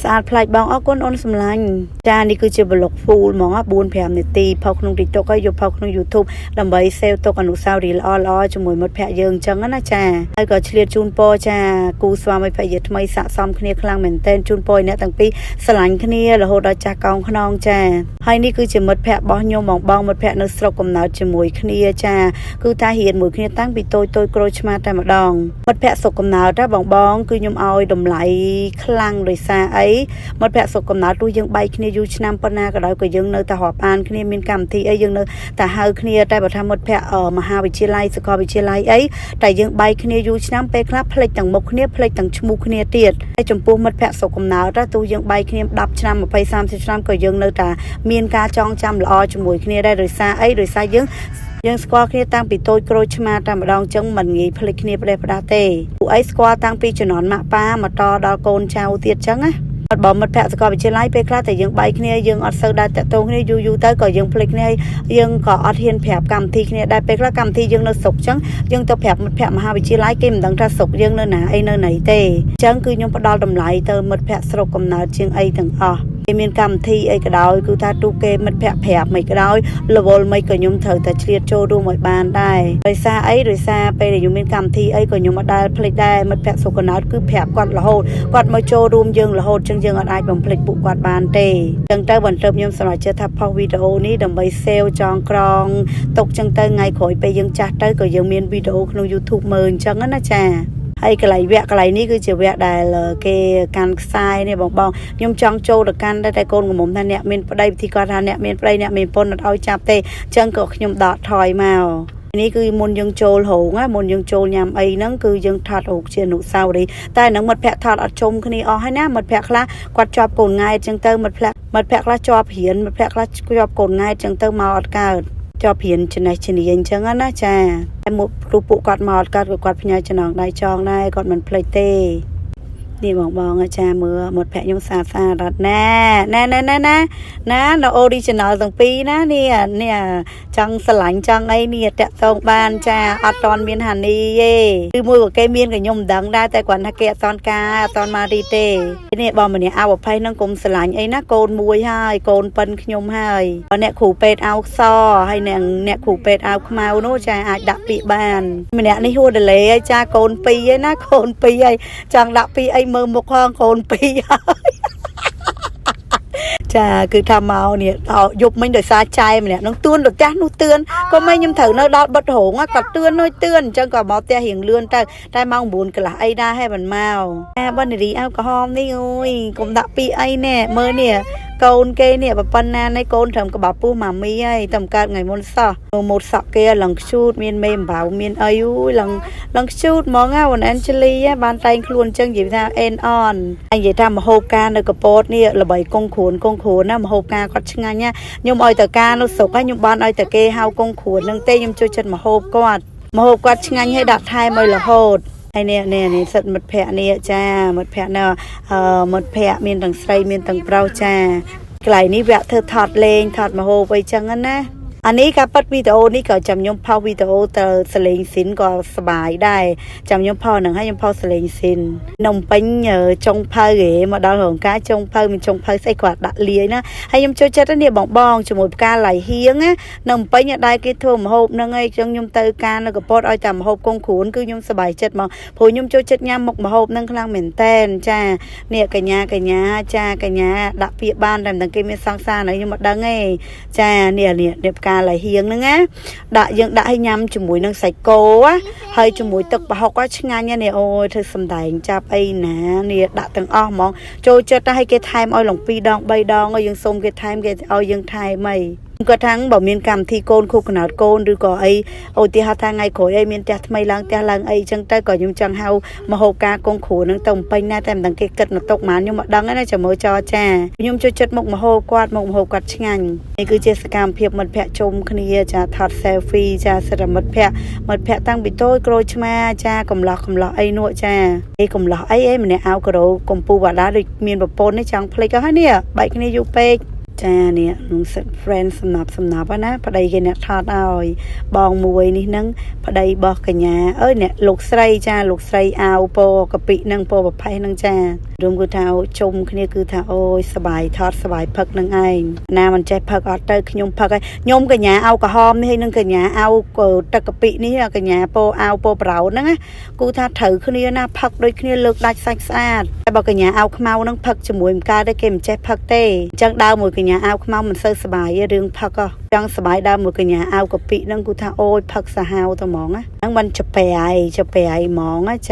ស្អាតប្លែកបងអរគុណអូនសម្លាញ់ចានេះគឺជា vlog full ហ្មង4 5នាទីផុសក្នុង TikTok ហើយយកផុសក្នុង YouTube ដើម្បី save ទុកអនុស្សាវរីយ៍ល្អៗជាមួយមិត្តភ័ក្តិយើងអញ្ចឹងណាចាហើយក៏ឆ្លៀតជូនពរចាគូស្វាមីភរិយាថ្មីស័ក្តិសមគ្នាខ្លាំងមែនទែនជូនពរឲ្យអ្នកទាំងពីរស្រឡាញ់គ្នារហូតដល់ចាស់កោងខ្នងចាហើយនេះគឺជាមិត្តភ័ក្តិរបស់ខ្ញុំបងបងមិត្តភ័ក្តិនៅស្រុកកំណើតជាមួយគ្នាចាគឺថារៀនមួយគ្នាតាំងពីតូចតូចក្រូចឆ្មាតែម្ដងមិត្តភ័ក្តិស្រុកកំណើតណាបងបងគឺខ្ញុំឲ្យតម្លៃខ្លាំងដោយសារអីមិត្តភ័ក្តិស្រុកកំណើតទោះយើងបែកគ្នាយូរឆ្នាំប៉ុណ្ណាក៏ដោយក៏យើងនៅតែរាប់អានគ្នាមានកម្មវិធីអីយើងនៅតែហៅគ្នាតែបើថាមិត្តភ័ក្តិមហាវិទ្យាល័យសាកលវិទ្យាល័យអីតែយើងបែកគ្នាយូរឆ្នាំពេលខ្លះភ្លេចទាំងមុខគ្នាភ្លេចទាំងឈ្មោះគ្នាទៀតតែចំពោះមិត្តភ័ក្តិស្រុកកំណើតណាទោះយើងបែកគ្នា10ឆ្នាំ20 30ឆ្នាំក៏យើងនៅតែមានការចងចាំល្អជាមួយគ្នាដែរដោយសារអីដោយសារយើងយើងស្គាល់គ្នាតាំងពីតូចក្រូចឆ្មាតែម្ដងចឹងមិនងាយភ្លេចគ្នាផ្ដេសផ្ដាស់ទេពួកអីស្គាល់តាំងពីជំនាន់ម៉ាក់ប៉ាមកតដល់កូនចៅទៀតចឹងណាអត់បើមិត្តភក្តិសាកលវិទ្យាល័យពេលខ្លះតែយើងបែកគ្នាយើងអត់សូវដែរតាក់ទងគ្នាយូរយូរទៅក៏យើងភ្លេចគ្នាយើងក៏អត់ហ៊ានប្រាប់កម្មវិធីគ្នាដែរពេលខ្លះកម្មវិធីយើងនៅស្រុកចឹងយើងទៅប្រាប់មិត្តភក្តិមហាវិទ្យាល័យគេមិនដឹងថាស្រុកយើងនៅណាអីនៅណីទេអញ្ចឹងគឺខ្ញុំផ្ដល់តម្លៃទៅមិត្តភក្តិស្រុកកំណើតជាងអីទាំងអស់គេមានកម្មវិធីអីក៏ដោយគឺថាទូគេមិត្តភក្តិប្រាប់មិនក៏ដោយរវល់មិនក៏ខ្ញុំត្រូវតែឆ្លៀតចូលរួមឲ្យបានដែរដោយសារអីដោយសារពេលដែលខ្ញុំមានកម្មវិធីអីក៏ខ្ញុំអត់ដែលភ្លេចដែរមិត្តភក្តិស្រុកកំណើតគឺប្រាប់គាត់រហូតគាត់មកចូលរួមយើងរហូតចឹងយើងអត់អាចបំភ្លេចពួកគាត់បានទេចឹងទៅបន្ទាប់ខ្ញុំសម្រេចចិត្តថាផុសវីដេអូនេះដើម្បី save ចងក្រងទុកចឹងទៅថ្ងៃក្រោយពេលយើងចាស់ទៅក៏យើងមានវីដេអូក្នុង YouTube មើលអញ្ចឹងណាចាហើយកន្លែងវគ្គកន្លែងនេះគឺជាវគ្គដែលគេកាន់ខ្សែនេះបងបងខ្ញុំចង់ចូលទៅកាន់ដែរតែកូនកំមុំថាអ្នកមានប្តីពិធីគាត់ថាអ្នកមានប្តីអ្នកមានប្រពន្ធអត់ឲ្យចាប់ទេអញ្ចឹងក៏ខ្ញុំដកថយមកនេះគឺមុនយើងចូលរោងណាមុនយើងចូលញ៉ាំអីហ្នឹងគឺយើងថតរូបជាអនុស្សាវរីយ៍តែនឹងមិត្តភ័ក្តិថតអត់ជុំគ្នាអស់ហើយណាមិត្តភ័ក្តិខ្លះគាត់ជាប់កូនង៉ែអញ្ចឹងទៅមិត្តភ័ក្តិមិត្តភ័ក្តិខ្លះជាប់រៀនមិត្តភ័ក្តិខ្លះជាប់កូនង៉ែអញ្ចឹងទៅមកអត់កើតជាប់រៀនចំណេះជំនាញអញ្ចឹងណាចាតែមកគ្រូពួកគាត់មកអត់កើតក៏គាត់ផ្ញើចំណងដៃចងដែរគាត់មិនភ្លេចទេនេះបងបងអាចារ្យមើលមិត្តភក្តិខ្ញុំស្អាតស្អាតអត់ណាណែណែណែណាណានៅ original ទាំងពីរណានេះនេះចង់ស្រឡាញ់ចង់អីនេះតាក់តងបានចាអត់តន់មានហានីទេគឺមួយក៏គេមានក៏ខ្ញុំមិនដឹងដែរតែគាត់ថាគេអត់តន់ការអត់តន់មករីទេនេះបងម្នាក់អវភ័យនឹងកុំស្រឡាញ់អីណាកូនមួយហើយកូនប៉ិនខ្ញុំហើយអ្នកគ្រូពេទ្យអោខ្សហើយអ្នកអ្នកគ្រូពេទ្យអោខ្មៅនោះចាអាចដាក់ពាក្យបានម្នាក់នេះហួរដលេហើយចាកូនពីរឯណាកូនពីរហើយចង់ដាក់ពាក្យអីមើលមុខផងកូនពីរហើយចាគឺថាមកនេះដល់យប់មិញដោយសារចែម្នាក់នឹងទួនទៅផ្ទះនោះទឿនក៏មិនខ្ញុំត្រូវនៅដល់បិទរោងក៏ទឿននោះទឿនអញ្ចឹងក៏មកផ្ទះរៀងលឿនទៅតែម៉ោង9កន្លះអីដែរហើយមិនមកអាបើនារីអៅក្រហមនេះអូយកុំដាក់ពីអីណែមើលនេះកូនគេនេះប៉ុណ្ណានេះកូនត្រឹមក្បាលពោះម៉ាមីហើយតែកើតថ្ងៃមុនសោះមើលម៉ូតសក់គេឡើងខ្ជូតមានមេអំបៅមានអីអូយឡើងឡើងខ្ជូតហ្មងណាអូនអែនជលីបានតែងខ្លួនអញ្ចឹងនិយាយថាអេនអនហើយនិយាយថាមហូបការនៅកពតនេះល្បីកងគ្រួនកងគ្រួនណាមហូបការគាត់ឆ្ងាញ់ណាខ្ញុំឲ្យតការនៅស្រុកហើយខ្ញុំបានឲ្យតែគេហៅកងគ្រួននឹងទេខ្ញុំចូលចិត្តមហូបគាត់មហូបគាត់ឆ្ងាញ់ហើយដាក់ថែមឲ្យរហូតហើយនេះនេះនេះសិតមិត្តភ័ក្ដិនេះចាមិត្តភ័ក្ដិនៅអឺមិត្តភ័ក្ដិមានទាំងស្រីមានទាំងប្រុសចាកន្លែងនេះវគ្គធ្វើថតលេងថតមហូបអីចឹងណាអានេះការប៉ັດវីដេអូនេះក៏ចាំខ្ញុំផុសវីដេអូទៅសលេងស៊ីនក៏សប្បាយដែរចាំខ្ញុំផុសនឹងហើយខ្ញុំផុសសលេងស៊ីននំពេញចុងភៅហេមកដល់រោងការចុងភៅមានចុងភៅស្អីគាត់ដាក់លាយណាហើយខ្ញុំចូលចិត្តនេះបងបងជាមួយផ្កាឡៃហៀងណានៅពេញដែរគេធ្វើម្ហូបហ្នឹងឯងចឹងខ្ញុំទៅការនៅកពតឲ្យតែម្ហូបកងគ្រួនគឺខ្ញុំសប្បាយចិត្តមកព្រោះខ្ញុំចូលចិត្តញ៉ាំមុខម្ហូបហ្នឹងខ្លាំងមែនតែនចានេះកញ្ញាកញ្ញាចាកញ្ញាដាក់ពាក្យបានតែមិនដឹងគេមានសង្សារនៅខ្ញុំមិនដឹងទេចានេះនេះនេះផ្កាឡៃហៀងហ្នឹងណាដាក់យើងដាក់ឲ្យញ៉ាំជាមួយនឹងសាច់គោហើយជាមួយទឹកប្រហុកឆ្ងាញ់នេះអូយធ្វើសំដែងចាប់អីណានេះដាក់ទាំងអស់ហ្មងចូលចិត្តឲ្យគេថែមឲ្យឡង2ដង3ដងឲ្យយើងសុំគេថែមគេឲ្យយើងថែមអីគាត់ថាបើមានកម្មវិធីកូនខួបកំណើតកូនឬក៏អីឧទាហរណ៍ថាថ្ងៃក្រោយអីមានផ្ទះថ្មីឡើងផ្ទះឡើងអីចឹងទៅក៏ខ្ញុំចង់ហៅមហូបការកងគ្រូនឹងទៅបំពេញណាតែមិនដឹងគេគិតមកទុកហ្មងខ្ញុំមិនដឹងទេណាចាំមើលចរចាខ្ញុំចូលចិត្តមុខមហូបគាត់មុខមហូបគាត់ឆ្ងាញ់នេះគឺជាសកម្មភាពមិត្តភ័ក្តិជុំគ្នាចាថត selfie ចាសិទ្ធិមិត្តភ័ក្តិមិត្តភ័ក្តិតាំងពីតូចក្រូចឆ្មាចាកំឡោះកំឡោះអីនោះចាអីកំឡោះអីអីម្នាក់អៅការ៉ូកំពូវ៉ាដាដូចមានប្រពន្ធនេះចង់ភ្លេចអស់ហើយនេះបែកគ្នាយូរពេកចានេះនឹងសិត friend សំណាប់សំណាប់ណាប្តីគេអ្នកថតឲ្យបងមួយនេះនឹងប្តីរបស់កញ្ញាអើយអ្នកលោកស្រីចាលោកស្រីអាវពកពិនឹងពប្រផេះនឹងចា រួមគឺថាអូជុំគ្នាគឺថាអូយសបាយថតសបាយផឹកនឹងឯងណាមិនចេះផឹកអត់ទៅខ្ញុំផឹកហើយខ្ញុំកញ្ញាអោក្រហមនេះហើយនឹងកញ្ញាអោទឹកកាពិនេះកញ្ញាពោអាវពោប្រោហ្នឹងណាគូថាត្រូវគ្នាណាផឹកដូចគ្នាលើកដាច់សាច់ស្អាតតែបើកញ្ញាអាវខ្មៅហ្នឹងផឹកជាមួយមិនកើតទេគេមិនចេះផឹកទេអញ្ចឹងដើរមួយកញ្ញាអាវខ្មៅមិនសូវសប្បាយទេរឿងផឹកហ៎ចង់សប្បាយដើរមួយកញ្ញាអាវកាពិហ្នឹងគូថាអូយផឹកសាហាវទៅហ្មងណាហ្នឹងមិនចប្រៃចប្រៃហ្មងណាចា។